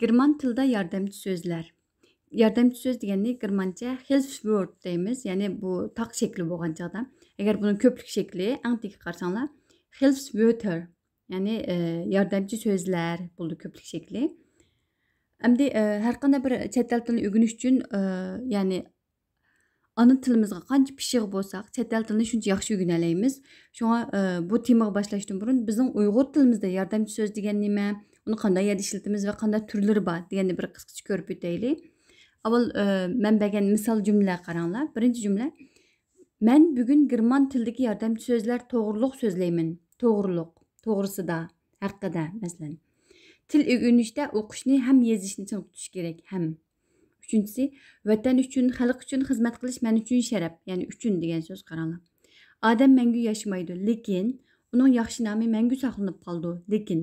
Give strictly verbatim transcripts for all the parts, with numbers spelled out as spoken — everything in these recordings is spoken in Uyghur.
گېرمان تىلىدا ياردەمچى سۆزلەر. ياردەمچى سۆز دېگەننى گېرمانچە Hilfswort دەيمىز، يەنى بۇ تاق شەكلى بولغان چاغدا. ئەگەر بۇنىڭ كۆپلۈك شەكلى ئەڭ تېگىگە قارىساڭلار، Hilfswörter، يەنى، ئە، ياردەمچى سۆزلەر بولىدۇ كۆپلۈك شەكلى. ئەمدى، ئە، ھەر قانداق بىر چەت ئەل تىلىنى ئۆگىنىش ئۈچۈن، ئە، يەنى ئانا تىلىمىزغا قانچە پىشىق بولساق، چەت ئەل تىلىنى شۇنچە ياخشى ئۆگىنەلەيمىز. شۇڭا، ئە، بۇ تېمىغا باشلاشتىن بۇرۇن بىزنىڭ ئۇيغۇر تىلىمىزدا ياردەمچى سۆز دېگەن نېمە؟ ئۇنى قانداق يەردە ئىشلىتىمىز ۋە قانداق تۈرلىرى بار دېگەننى بىر قىسقىچە كۆرۈپ ئۆتەيلى. ئاۋۋال، ئە، مەن بەرگەن مىسال جۈملىلەرگە قاراڭلار. بىرىنچى جۈملە، مەن بۈگۈن گېرمان تىلىدىكى ياردەمچى سۆزلەر توغرۇلۇق سۆزلەيمەن. توغرۇلۇق، توغرىسىدا، ھەققىدە، مەسىلەن. تىل ئۆگىنىشتە ئوقۇشنى ھەم يېزىشنى چىڭ تۇتۇش كېرەك، ھەم. ئۈچىنچىسى، ۋەتەن ئۈچۈن، خەلق ئۈچۈن خىزمەت قىلىش مەن ئۈچۈن شەرەپ، يەنى ئۈچۈن دېگەن سۆز قاراڭلار. ئادەم مەڭگۈ ياشىمايدۇ، لېكىن ئۇنىڭ ياخشى نامى مەڭگۈ ساقلىنىپ قالىدۇ، لېكىن.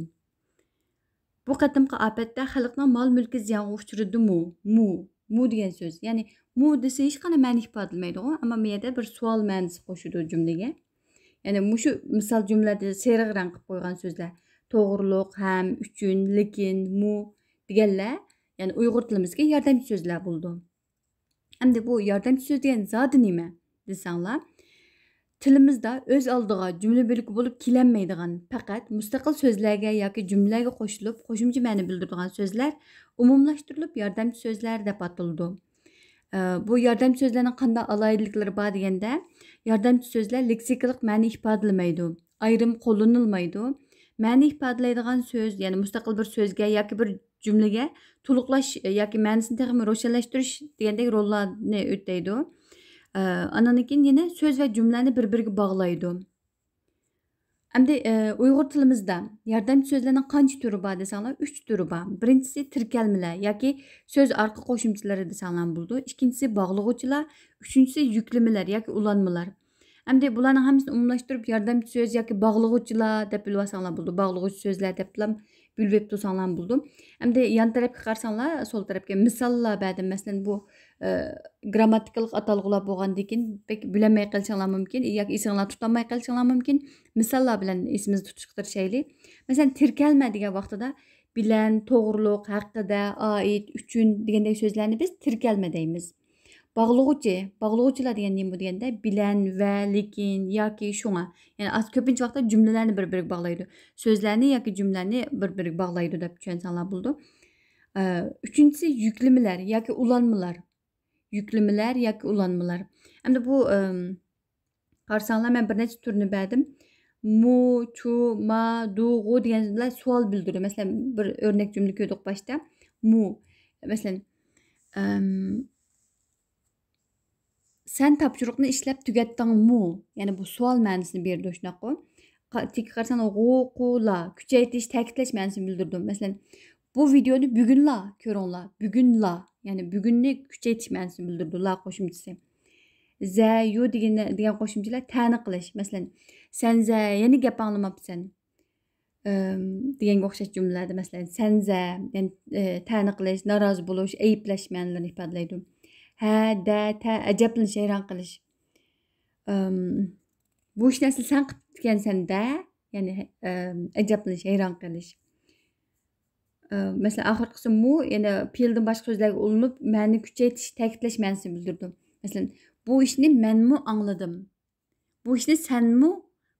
بۇ قېتىمقى ئاپەتتە خەلقنىڭ مال-مۈلكى زىيانغا ئۇچرىدىمۇ؟ مۇ، مۇ دېگەن سۆز. يەنى مۇ دېسە ھېچقانداق مەنە ئىپادىلىمەيدىغۇ، ئەمما بۇ يەردە بىر سوئال مەنىسى قوشىدۇ جۈملىگە. يەنى مۇشۇ مىسال جۈملىلەردە سېرىق رەڭ قىلىپ قويغان سۆزلەر، توغرۇلۇق، ھەم، ئۈچۈن، لېكىن، مۇ دېگەنلەر، يەنى ئۇيغۇر تىلىمىزدىكى ياردەمچى سۆزلەر بولىدۇ. ئەمدى بۇ ياردەمچى سۆز دېگەن زادى نېمە دېسەڭلار، تىلىمىزدا ئۆز ئالدىغا جۈملە بۆلىكى بولۇپ كېلەلمەيدىغان، پەقەت مۇستەقىل سۆزلەرگە ياكى جۈملىلەرگە قوشۇلۇپ، قوشۇمچە مەنە بىلدۈرىدىغان سۆزلەر ئومۇملاشتۇرۇلۇپ ياردەمچى سۆزلەر دەپ ئاتىلىدۇ. ئە، بۇ ياردەمچى سۆزلەرنىڭ قانداق ئالاھىدىلىكلىرى بار دېگەندە، ياردەمچى سۆزلەر لېكسىكىلىق مەنە ئىپادىلىمەيدۇ، ئايرىم قوللىنىلمايدۇ. مەنە ئىپادىلەيدىغان سۆز، يەنى مۇستەقىل بىر سۆزگە ياكى بىر جۈملىگە تولۇقلاش ياكى مەنىسىنى تېخىمۇ روشەنلەشتۈرۈش دېگەندەك روللارنى ئۆتەيدۇ. ئە، ئاندىن كېيىن يەنە سۆز ۋە جۈملىلەرنى بىر-بىرىگە باغلايدۇ. ئەمدى، ئە، ئۇيغۇر تىلىمىزدا ياردەمچى سۆزلەرنىڭ قانچە تۈرى بار دېسەڭلار، ئۈچ تۈرى بار. بىرىنچىسى تىركەلمىلەر ياكى سۆز ئارقا قوشۇمچىلىرى دېسەڭلار بولىدۇ. ئىككىنچىسى باغلىغۇچىلار، ئۈچىنچىسى يۈكلىمىلەر ياكى ئۇلانمىلار. ئەمدى بۇلارنىڭ ھەممىسىنى ئومۇملاشتۇرۇپ ياردەمچى سۆز ياكى باغلىغۇچىلار دەپ بىلىۋالساڭلار بولىدۇ. باغلىغۇچى سۆزلەر دەپلا بۆلۈپ تۇرساڭلار بولىدۇ. ئەمدى يان تەرەپكە قارىساڭلار، سول تەرەپكە مىساللار بەردىم. مەسىلەن، بۇ، ئە، گرامماتىكىلىق ئاتالغۇلار بولغاندىن كېيىن بەك بىلەلمەي قېلىشىڭلار مۇمكىن ياكى ئېسىڭلار تۇتالماي قېلىشىڭلار مۇمكىن. مىساللار بىلەن ئېسىمىزدە تۇتۇشقا تىرىشايلى. مەسىلەن، تىركەلمە دېگەن ۋاقتىدا بىلەن، توغرۇلۇق، ھەققىدە، ئائىت، ئۈچۈن دېگەندەك سۆزلەرنى بىز تىركەلمە دەيمىز. باغلىغۇچى، باغلىغۇچىلار دېگەن نېمە دېگەندە، بىلەن، ۋە، لېكىن، ياكى، شۇڭا. يەنى ئاز، كۆپىنچە ۋاقىتتا جۈملىلەرنى بىر-بىرىگە باغلايدۇ. سۆزلەرنى ياكى جۈملىلەرنى بىر-بىرىگە باغلايدۇ دەپ چۈشەنسەڭلار بولىدۇ. ئە، ئۈچىنچىسى يۈكلىمىلەر ياكى ئۇلانمىلار. يۈكلىمىلەر ياكى ئۇلانمىلار. ئەمدى بۇ، ئەم، قارىساڭلار، مەن بىر نەچچە تۈرنى بەردىم. مۇ، چۇ، ما، دۇ، غۇ دېگەنلەر سوئال بىلدۈرىدۇ. مەسىلەن، بىر ئۆرنەك جۈملە كۆردۇق باشتا. مۇ. مەسىلەن، ئەم، سەن تاپشۇرۇقنى ئىشلەپ تۈگەتتىڭمۇ؟ يەنى بۇ سوئال مەنىسىنى بېرىدۇ، شۇنداققۇ؟ قا-، تېگى قارىساڭ، غۇ، قۇ، لا، كۈچەيتىش، تەكىتلەش مەنىسىنى بىلدۈرىدۇ. مەسىلەن، بۇ ۋىدېئونى بۈگۈنلا كۆرۈڭلار. بۈگۈنلا، يەنى بۈگۈننى كۈچەيتىش مەنىسىنى بىلدۈرىدۇ، لا قوشۇمچىسى. زە، يۇ دېگەن، دېگەن قوشۇمچىلار تەنە قىلىش. مەسىلەن، سەن زە، يەنە گەپ ئاڭلىماپسەن. ئىم، دېگەنگە ئوخشاش جۈملىلەردە، مەسىلەن، سەنزە، يەنى، ئى، تەنە قىلىش، نارازى بولۇش، ئەيىبلەش مەنىلىرىنى ئىپادىلەيدۇ. ھە، دە، تە، ئەجەبلىنىش، ھەيران قېلىش. ئىم، بۇ ئىشنى ئەسلى سەن قىپتىكەنسەن دە، يەنى، ئىم، ئەجەبلىنىش، ھەيران قېلىش. ئىم، مەسىلەن، ئاخىرقىسى مۇ، يەنى پېئىلدىن باشقا سۆزلەرگە ئۇلىنىپ، مەنىنى كۈچەيتىش، تەكىتلەش مەنىسىنى بىلدۈرىدۇ. مەسىلەن، بۇ ئىشنى مەنمۇ ئاڭلىدىم. بۇ ئىشنى سەنمۇ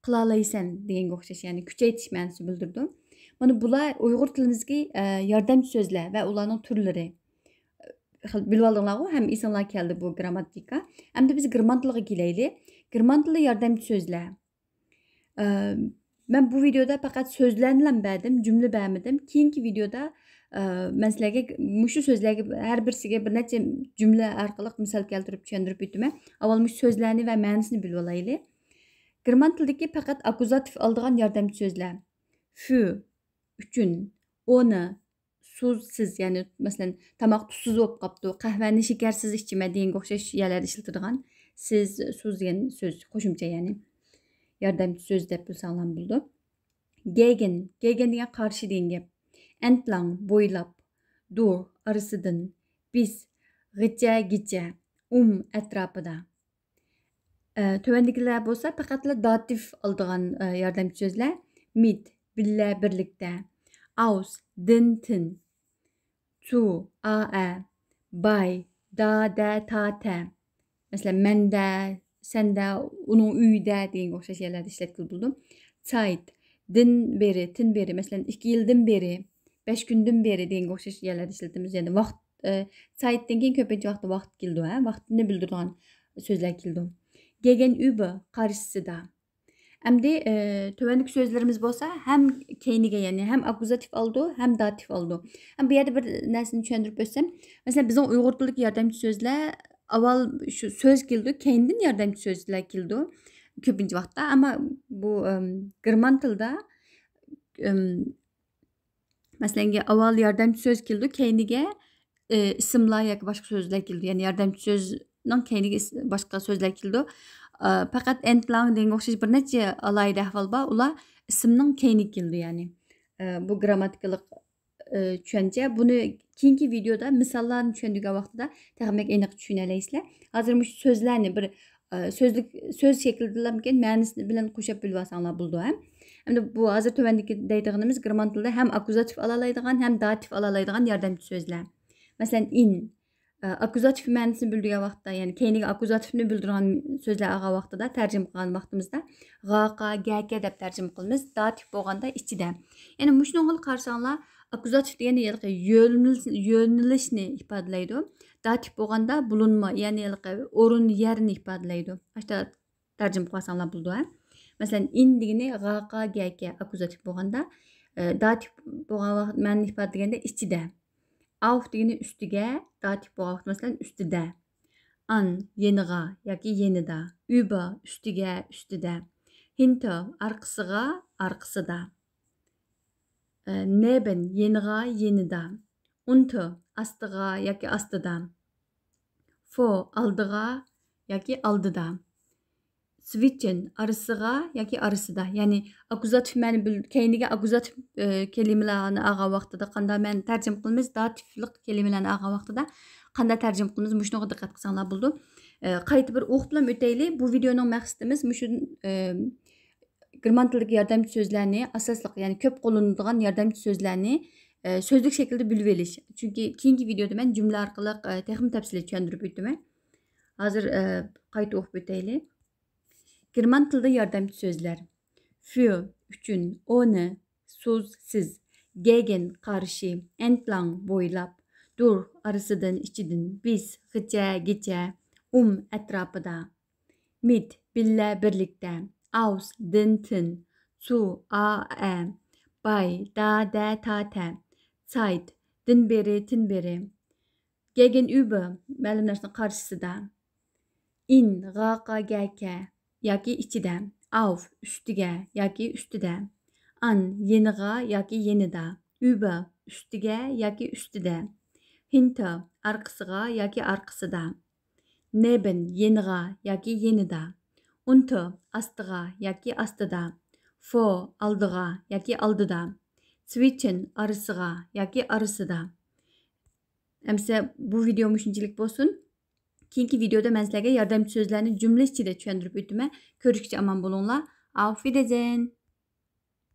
قىلالايسەن دېگەنگە ئوخشاش، يەنى كۈچەيتىش مەنىسىنى بىلدۈرىدۇ. مانا بۇلار ئۇيغۇر تىلىمىزدىكى، ئە، ياردەمچى سۆزلەر ۋە ئۇلارنىڭ تۈرلىرى. خېلى بىلىۋالدىڭلارغۇ، ھەم ئېسىڭلارغا كەلدى بۇ گرامماتىكا. ئەمدى بىز گېرمان تىلىغا كېلەيلى. گېرمان تىلى ياردەمچى سۆزلەر. ئە، مەن بۇ ۋىدېئودا پەقەت سۆزلەرنىلا بەردىم، جۈملە بەرمىدىم. كېيىنكى ۋىدېئودا، ئە، مەن سىلەرگە مۇشۇ سۆزلەرگە ھەر بىرسىگە بىر نەچچە جۈملە ئارقىلىق مىسال كەلتۈرۈپ چۈشەندۈرۈپ ئۆتىمەن. ئاۋۋال مۇشۇ سۆزلەرنى ۋە مەنىسىنى بىلىۋالايلى. گېرمان تىلىدىكى پەقەت ئاككۇزاتىپ ئالىدىغان ياردەمچى سۆزلەر. فۈ، ئۈچۈن، ئونە، سۇز، سىز، يەنى، مەسىلەن، تاماق تۇزسىز بولۇپ قاپتۇ، قەھۋەنى شېكەرسىز ئىچىمەن دېگەنگە ئوخشاش يەرلەردە ئىشلىتىدىغان سىز، سۇز دېگەن سۆز، قوشۇمچە، يەنى ياردەمچى سۆز دەپ بىلسەڭلار بولىدۇ. گېگېن، گېگېن دېگەن قارشى دېگەن گەپ. ئەنتلاڭ، بويلاپ. دۇر، ئارىسىدىن. بىس، غىچە، گىچە. ئۇم، ئەتراپىدا. ئە، تۆۋەندىكىلەر بولسا پەقەتلا داتىف ئالىدىغان، ئە، ياردەمچى سۆزلەر. مىت، بىللە، بىرلىكتە. ئاۋس، دىن، تىن. zu, a, ä, bei, da, dä, ta, tä. مەسىلەن، مەندە، سەندە، ئۇنىڭ ئۆيىدە دېگەنگە ئوخشاش يەرلەردە ئىشلەتكىلى بولىدۇ. Zeit، دىن بېرى، تىن بېرى، مەسىلەن، ئىككى يىلدىن بېرى، بەش كۈندىن بېرى دېگەنگە ئوخشاش يەرلەردە ئىشلىتىمىز. يەنى ۋاقىت، ئە، Zeitتىن كېيىن كۆپىنچە ۋاقىتتا ۋاقىت كېلىدۇ، ھە؟ ۋاقىتنى بىلدۈرىدىغان سۆزلەر كېلىدۇ. Gegenüber، قارشىسىدا. ئەمدى، ئە، تۆۋەندىكى سۆزلىرىمىز بولسا ھەم كەينىگە، يەنى ھەم ئاككۇزاتىپ ئالىدۇ، ھەم داتىپ ئالىدۇ. ھەم بۇ يەردە بىر نەرسىنى چۈشەندۈرۈپ ئۆتسەم، مەسىلەن، بىزنىڭ ئۇيغۇر تىلىدىكى ياردەمچى سۆزلەر ئاۋۋال شۇ سۆز كېلىدۇ، كەينىدىن ياردەمچى سۆزلەر كېلىدۇ كۆپىنچە ۋاقىتتا. ئەمما بۇ، ئەم، گېرمان تىلىدا، ئەم، مەسىلەن، ئاۋۋال ياردەمچى سۆز كېلىدۇ، كەينىگە، ئى، ئىسىملار ياكى باشقا سۆزلەر كېلىدۇ. يەنى ياردەمچى سۆزنىڭ كەينىگە ئىس-، باشقا سۆزلەر كېلىدۇ. ئى، پەقەت ئەنتلاڭ دېگەنگە ئوخشاش بىر نەچچە ئالاھىدە ئەھۋال بار. ئۇلار ئىسىمنىڭ كەينىگە كېلىدۇ، يەنى. ئى، بۇ گرامماتىكىلىق، ئى، چۈشەنچە. بۇنى كېيىنكى ۋىدېيودا مىساللارنى چۈشەندۈرگەن ۋاقتىدا تېخىمۇ ئېنىق چۈشىنەلەيسىلەر. ھازىر مۇشۇ سۆزلەرنى بىر، ئى، سۆزلۈك، سۆز شەكلىدىلامكەن مەنىسى بىلەن قوشۇپ بىلىۋالساڭلار بولىدۇ، ھە؟ ئەمدى بۇ ھازىر تۆۋەندىكى دەيدىغىنىمىز گېرمان تىلىدا ھەم ئاككۇزاتىپ ئالالايدىغان، ھەم داتىپ ئالالايدىغان ياردەمچى سۆزلەر. مەسىلەن، ئىن، ئە، ئاككۇزاتىپ مەنىسىنى بىلدۈرگەن ۋاقىتتا، يەنى كەينىگە ئاككۇزاتىپنى بىلدۈرىدىغان سۆزلەر ئالغان ۋاقتىدا، تەرجىمە قىلغان ۋاقتىمىزدا غاقا، گەكە دەپ تەرجىمە قىلىمىز. داتىپ بولغاندا ئىچىدە. يەنى مۇشۇنىڭغىلا قارىساڭلار، ئاككۇزاتىپ دېگەندە ھېلىقى يۆنىلىش-، يۆنىلىشنى ئىپادىلەيدۇ. داتىپ بولغاندا بولۇنما، يەنى ھېلىقى ئورۇن، يەرنى ئىپادىلەيدۇ. ئاشتا تەرجىمە قىلىۋالساڭلار بولىدۇ، ھە. مەسىلەن، ئىن دېگىنى غاقا، گەكە، ئاككۇزاتىپ بولغاندا، ئە، داتىپ بولغان ۋاقىت مەنىنى ئىپادىلىگەندە ئىچىدە. ئاۋف دېگىنى ئۈستىگە، داتىپ بولغان ۋاقىت، مەسىلەن، ئۈستىدە. ئان، يېنىغا ياكى يېنىدا. ئۈبە، ئۈستىگە، ئۈستىدە. ھىنتە، ئارقىسىغا، ئارقىسىدا. ئە، نېبىن، يېنىغا، يېنىدا. ئۇنتە، ئاستىغا ياكى ئاستىدا. فو، ئالدىغا ياكى ئالدىدا. سۋىچىن، ئارىسىغا ياكى ئارىسىدا. يەنى ئاككۇزاتىپ مەنە بىل-، كەينىگە ئاككۇزاتىپ، ئە، كەلىمىلەرنى ئالغان ۋاقتىدا قانداق مەن تەرجىمە قىلىمىز، داتىپلىق كەلىمىلەرنى ئالغان ۋاقتىدا قانداق تەرجىمە قىلىمىز، مۇشۇنىڭغا دىققەت قىلساڭلار بولىدۇ. ئە، قايتا بىر ئوقۇپلام ئۆتەيلى. بۇ ۋىدېيونىڭ مەقسىتىمىز مۇشۇ، ئە، گېرمان تىلىدىكى ياردەمچى سۆزلەرنى، ئاساسلىق، يەنى كۆپ قوللىنىلىدىغان ياردەمچى سۆزلەرنى، ئە، سۆزلۈك شەكلىدە بىلىۋېلىش. چۈنكى كېيىنكى ۋىدېيودا مەن جۈملە ئارقىلىق، ئە، تېخىمۇ تەپسىلىي چۈشەندۈرۈپ ئۆتىمەن. ھازىر، ئە، قايتا ئوقۇپ ئۆتەيلى. گېرمان تىلىدا ياردەمچى سۆزلەر. فۈر، ئۈچۈن، ئوھنە، سۇز، سىز. گېگېن، قارشى. ئەنتلاڭ، بويلاپ. دۇرخ، ئارىسىدىن، ئىچىدىن. بىس، غىچە، گىچە. ئۇم، ئەتراپىدا. مىت، بىللە، بىرلىكتە. ئاۋس، دىن، تىن. زۇ، ئا، ئە. باي، دا، دە، تا، تە. زايت، دىن بېرى، تىن بېرى. گېگېنئۈبېر، مەلۇم نەرسىنىڭ قارشىسىدا. ئىن، غاقا، گەكە ياكى ئىچىدە. ئاۋف، ئۈستىگە ياكى ئۈستىدە. ئان، يېنىغا ياكى يېنىدا. ئۈبېر، ئۈستىگە ياكى ئۈستىدە. ھىنتېر، ئارقىسىغا ياكى ئارقىسىدا. نېبېن، يېنىغا ياكى يېنىدا. ئۇنتېر، ئاستىغا ياكى ئاستىدا. فور، ئالدىغا ياكى ئالدىدا. سۋىچېن، ئارىسىغا ياكى ئارىسىدا. ئەمسە بۇ ۋىدېيو مۇشۇنچىلىك بولسۇن. كېيىنكى ۋىدېيودا مەن سىلەرگە ياردەمچى سۆزلەرنى جۈملە ئىچىدە چۈشەندۈرۈپ ئۆتىمەن. كۆرۈشكىچە ئامان بولۇڭلار. Auf Wiedersehen!